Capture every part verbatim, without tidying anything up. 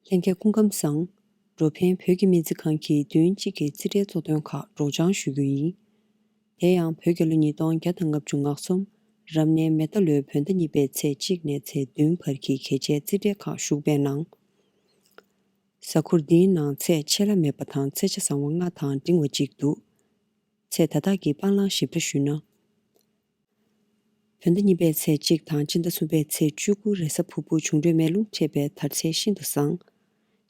ལྷན་རྒྱས་སྐུ་ཁམས་བཟང་། འགྲོ་ཕན་བོད་ཀྱི་སྨན་རྩིས་ཁང་གིས་བདུན་གཅིག་གི་རྩིས་ཁྲའི་གཙོ་དོན་ཁག་སྒྲོག་སྦྱང་ཞུ་རྒྱུ་ཡིན། དེ་ཡང་བོད་རྒྱལ་ལོ་ཉིས་སྟོང་བརྒྱ་དང་ལྔ་བཅུ་ང་གསུམ་རབ་གནས་མེ་རྟ་ལོའི་བོད་ཟླ་གཉིས་པའི་ཚེས་གཅིག་ནས་ཚེས་བདུན་བར་གྱི་གལ་ཆེའི་རྩིས་ཁྲའི་ཁག་ཞུགས་པའི་ནང་། གཟའ་འཁོར་འདིའི་ནང་ཚེས་ཆད་ལྷག་མེད་པ་དང་ཚེས་ཆ་བཟང་བ་ལྔ་དང་འབྲིང་བ་གཅིག་འདུག། ཚེས་ད་དག་གི་སྤང་བླང་ཞིབ་ཕྲ་ཞུས་ན། བོད་ཟླ་གཉིས་པའི་ཚེས་གཅིག་དང་སྤྱི་ཟླ་གསུམ་པའི་ཚེས་བཅུ་དགུ་རེས་གཟའ་ཕུར་བུ་འབྱུང་འཕྲོད་མེ་རླུང་འཕྲད་པའི་དར་ཚད་ཤིན་ཏུ་བཟང་།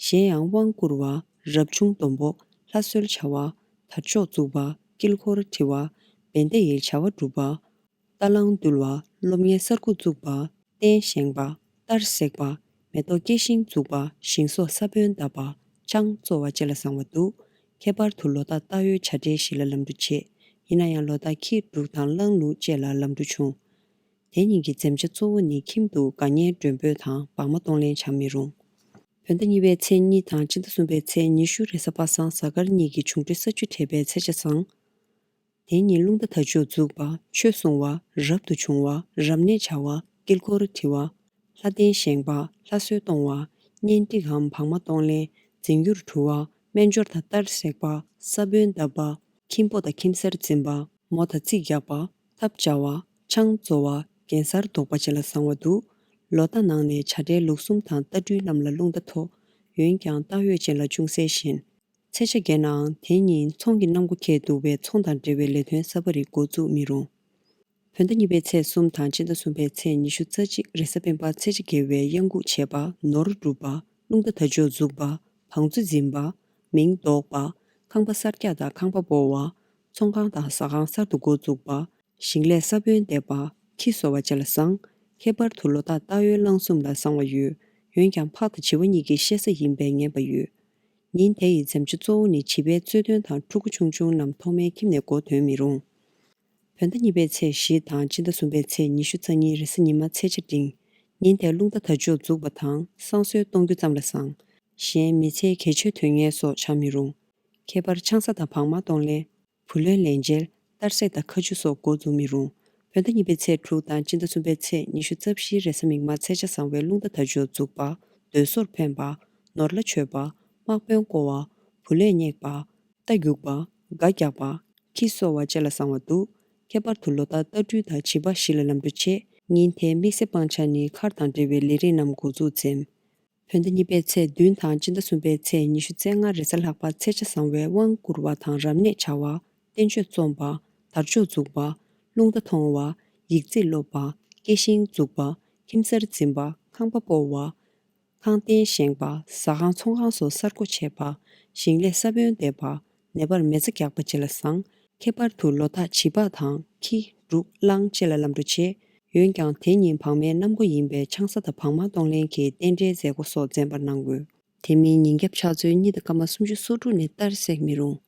གཞན་ཡང་དབང་བསྐུར་བ། རབ་བྱུང་སྡོང་པོ། ལྷ་གསོལ་བྱ་བ། དར་ལྕོག་བཙུགས་པ། དཀྱིལ་འཁོར་བྲི་བ། བན་དེ་ཡི་བྱ་བ་སྒྲུབ་པ། རྟ་གླང་འདུལ་བ། སློབ་གཉེར་གསར་འགོ་བཙུགས་པ། རྟེན་བཞེངས་པ། གཏར་བསྲེགས་པ། མེ་ཏོག་སྐྱེ་ཤིང་འཛུགས་པ། ཞིང་སོགས་ས་བོན་བཏབ་པ། ཆང་བཙོ་བ་བཅས་ལ་བཟང་བ་འདུག། ཁྱད་པར་དུ་ལོ་རྟགས་རྟ་ཡོས་བྱ་བྲལ་བཞི་ལ་ལམ་འགྲོ་བྱེད། ཡིན་ན་ཡང་ལོ་རྟགས་ཁྱི་འབྲུག་དང་གླང་ལུག་བཅས་ལ་ལམ་འགྲོ་ཆུང་། དེ་ཉིན་གྱི་འཛེམ་བྱ་གཙོ་བོ་ནི་ཁྱིམ་དུ་དགའ་ཉེ་མགྲོན་འབོད་དང་བག་མ་གཏོང་ལེན་བྱ་མི་རུང་། བོད་ཟླ་གཉིས་པའི་ཚེས་གཉིས་དང་སྤྱི་ཟླ་གསུམ་པའི་ཚེས་ཉི་ཤུ་རེས་གཟའ་པ་སངས་གཟའ་སྐར་གཉིས་ཀྱི་འབྱུང་འཕྲོད་ས་བཅུ་འཕྲད་པའི་ཚེས་ཆ་བཟང་། དེ་ཉིན་རླུང་རྟ་དར་ལྕོག་འཛུགས་པ། ཆོས་གསུང་བ། རབ་ཏུ་བྱུང་བ། རབ་གནས་བྱ་བ། དཀྱིལ་འཁོར་བྲི་བ། ལྷ་རྟེན་བཞེངས་པ། ལྷ་གསོལ་གཏོང་བ། གཉེན་སྒྲིག་གམ་བག་མ་གཏོང་ལེན། འཛིན་སྐྱོར་གྲུ་བ། སྨན་སྦྱོར་དང་གཏར་བསྲེགས་པ། ས་བོན་བཏབ་པ། ཁྱིམ་སྤོ་དང་ཁྱིམ་གསར་འཛིན་པ། མོ་དང་རྩིས་རྒྱག་པ། ཐབ་བཅའ་བ། ཆང་བཙོ་བ། གན་གཟར་འདོགས་པ་བཅས་ལ་བཟང་བ་འདུག། ལོ་རྟགས་ནང་ནས་བྱ་བྲལ་ལུག་གསུམ་དང་རྟ་སྦྲུལ་རྣམས་ལ་རླུང་རྟ་མཐོ། འོན་ཀྱང་རྟ་ཡོས་ཅན་ལ་ཅུང་ཟད་ཞན། ཚེས་ཆ་བརྒྱད་ནའང་དེ་ཉིན་ཚོང་གི་གནམ་སྒོ་ཁེལ་འདུག་པས་ཚོང་དང་འབྲེལ་བའི་ལས་དོན་གསར་པ་རིགས་འགོ་བཙུགས་མི་རུང་། བོད་ཟླ་གཉིས་པའི་ཚེས་གསུམ་དང་སྤྱི་ཟླ་གསུམ་པའི་ཚེས་ཉི་ཤུ་རྩ་གཅིག་རེས་གཟའ་སྤེན་པ་ཚེས་ཆ་དགེ་བའི་གཡང་འགུགས་བྱེད་པ། ནོར་སྒྲུབ་པ། རླུང་རྟ་དར་ལྕོག་འཛུགས་པ། བང་མཛོད་འཛིན་པ། མིང་འདོགས་པ། ཁང་པ་གསར་རྒྱག་དང་ཁང་པ་སྤོ་བ། ཚོང་ཁང་དང་ཟ་ཁང་གསར་དུ་འགོ་བཙུགས་པ། ཞིང་ལས་ས་བོན་འདེབས་པ། ཁྱི་གསོ་བ་བཅས་ལ་བཟང་། ཁྱད་པར་དུ་ལོ་རྟགས་རྟ་ཡོས་གླང་གསུམ་ལ་བཟང་བ་ཡོད། འོན་ཀྱང་ཕག་དང་བྱི་བ་གཉིས་ཀྱི་བཤད་ས་ཡིན་པས་ངན་པ་ཡོད། ཉིན་དེ་ཡི་འཛེམ་བྱ་གཙོ་བོ་ནི་བྱིས་པའི་རྩོད་དོན་དང་ཕྲུ་གུ་ཆུང་ཆུང་རྣམས་ཐོག་མའི་ཁྱིམ་ནས་འགོ་འདོན་མི་རུང་། བོད་ཟླ་གཉིས་པའི་ཚེས་བཞི་དང་སྤྱི་ཟླ་གསུམ་པའི་ཚེས་ཉི་ཤུ་རྩ་གཉིས་རེས་གཟའ་ཉི་མ་ཚེས་ཆ་འབྲིང་། ཉིན་དེར་རླུང་རྟ་དར་ལྕོག་འཛུགས་པ་དང་བསང་གསོལ་གཏོང་རྒྱུ་ཙམ་ལ་བཟང་། གཞན་མི་ཚེའི་གལ་ཆེའི་དོན་གཉེར་སོགས་བྱ་མི་རུང་། ཁྱད་པར་ཆང་ས་དང་བག་མ་གཏོང་ལེན། བུ་ལོན་ལེན་འཇལ། གཏར་སྲེག་དང་ཁ་ཆུ་སོགས་འགོ་འཛུགས་མི་རུང་། བོད་ཟླ་གཉིས་པའི་ཚེས་དྲུག་དང་སྤྱི་ཟླ་གསུམ་པའི་ཚེས་ཉི་ཤུ་རྩ་བཞི་རེས་གཟའ་མིག་དམར་ཚེས་ཆ་བཟང་བའི་རླུང་རྟ་དར་ལྕོག་འཛུགས་པ། སྡོད་སོར་འཕེན་པ། ནོར་ལྷ་མཆོད་པ། དམག་དཔོན་བསྐོ་བ། བུ་ལས་སྙེག་པ། རྟ་རྒྱུག་པ། སྒ་རྒྱག་པ། ཁྱི་གསོ་བ་བཅས་ལ་བཟང་བ་འདུག། ཁྱད་པར་དུ་ལོ་རྟགས་རྟ་སྦྲུལ་དང་བྱིས་པ་བཞི་ལ་ལམ་འགྲོ་ཆེ། ཉིན་དེའི་དམིགས་བསལ་སྤང་བྱ་ནི་མཁར་དང་འབྲེལ་བའི་ལས་རིགས་རྣམས་འགོ་འཛུགས་འཛེམ། བོད་ཟླ་གཉིས་པའི་ཚེས་བདུན་དང་སྤྱི་ཟླ་གསུམ་པའི་ཚེས་ཉི་ཤུ་རྩ་ལྔ་རེས་གཟའ་ལྷག་པ་ཚེས་ཆ་བཟང་བས་དབང་བསྐུར་བ་དང་རབ་གནས་བྱ་བ། བསྟན་བཅོས་རྩོམ་པ། དར་ལྕོག་འཛུགས་པ། རླུང་རྟ་མཐོང་བ། ཡིག་རྩིས་སློབ་པ། སྐྱེ་ཤིང་འཛུགས་པ། ཁྱིམ་གསར་འཛིན་པ། ཁང་པ་སྤོ་བ། ཁང་རྟེན་བཞེངས་པ། ཟ་ཁང་ཚོང་ཁང་སོགས་གསར་བསྐོ་བྱེད་པ། ཞིང་ལས་ས་བོན་འདེབས་པ། ནད་པར་མེ་བཙའ་རྒྱག་པ་བཅས་ལ་བཟང་། ཁྱད་པར་དུ་ལོ་རྟགས་བྱིས་པ་དང་ཁྱི། འབྲུག་གླང་བཅས་ལ་ལམ་འགྲོ་ཆེ། འོན་ཀྱང་དེ་ཉིན་བག་མའི་གནམ་སྒོ་ཡིན་པས་ཆང་ས་དང་བག་མ་གཏོང་ལེན་གྱི་རྟེན་འབྲེལ་མཛད་སྒོ་སོགས་འཛེམ་པར་གནང་དགོས། དེ་མིན་ཉིན་རྒྱབ་ཕྱག་ཚོད་གཉིས་དང་སྐར་མ་སུམ་ཅུ་སོ་དྲུག་ནས་གཏར་སྲེག་མི་རུང་།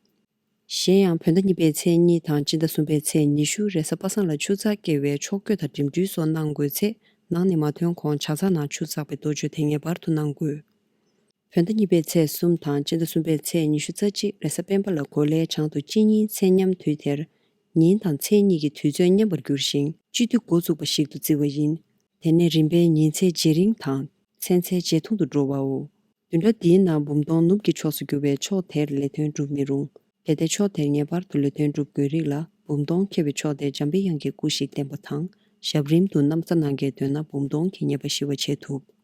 གཞན་ཡང་བོད་ཟླ་གཉིས་པའི་ཚེས་གཉིས་དང་སྤྱི་ཟླ་གསུམ་པའི་ཚེས་ཉི་ཤུ་རེས་གཟའ་པ་སངས་ལ་ཆུ་ཚགས་བཀལ་བའི་ཕྱོགས་བསྐྱོད་དང་འགྲིམ་འགྲུལ་སོགས་གནང་དགོས་ཚེ་ནང་ནས་མ་ཐོན་གོང་ཇ་ཚགས་ནང་ཆུ་བཙགས་པའི་གཏོ་བཅོས་དེ་ངེས་པར་དུ་གནང་དགོས། བོད་ཟླ་གཉིས་པའི་ཚེས་གསུམ་དང་སྤྱི་ཟླ་གསུམ་པའི་ཚེས་ཉི་ཤུ་རྩ་གཅིག་རེས་གཟའ་སྤེན་པ་ལ་གོ་ལའི་བྱང་དུ་སྤྱི་ཉིན་ཚེས་མཉམ་དུས་དེར། ཉིན་དང་མཚན་གཉིས་ཀྱི་དུས་ཚོད་མཉམ་པར་འགྱུར་ཞིང་། སྤྱི་འཐུས་འགོ་བཙུགས་པ་ཞིག་ཏུ་བརྩི་བ་ཡིན། དེ་ནས་རིམ་པས་ཉིན་ཚེས་རྗེས་རིང་དང་མཚན་ཚེས་རྗེས་ཐུང་དུ་འགྲོ་བའོ། བདུན་ཕྲག་འདིའི་ནང་འབུམ་སྟོང་ནུབ་ཀྱི་ཕྱོགས་སུ་རྒྱུ་བས་ཕྱོགས་དེར་ལས་དོན་སྒྲུབ་མི་རུང་། གལ་ཏེ་ཕྱོགས་དེར་ངེས་པར་དུ་ལས་དོན་སྒྲུབ་དགོས་རིགས་ལ་འབུམ་སྟོང་ཁེལ་བའི་ཕྱོགས་དེར་འཇམ་པའི་དབྱངས་ཀྱི་སྐུ་ཞིག་བསྟན་པ་དང་། ཞབས་རིམ་དུ་ན་བཟའ་གནང་གལ་འདོད་ན་འབུམ་སྟོང་གི་ཉེས་པ་ཞི་བ་བྱེད་ཐུབ།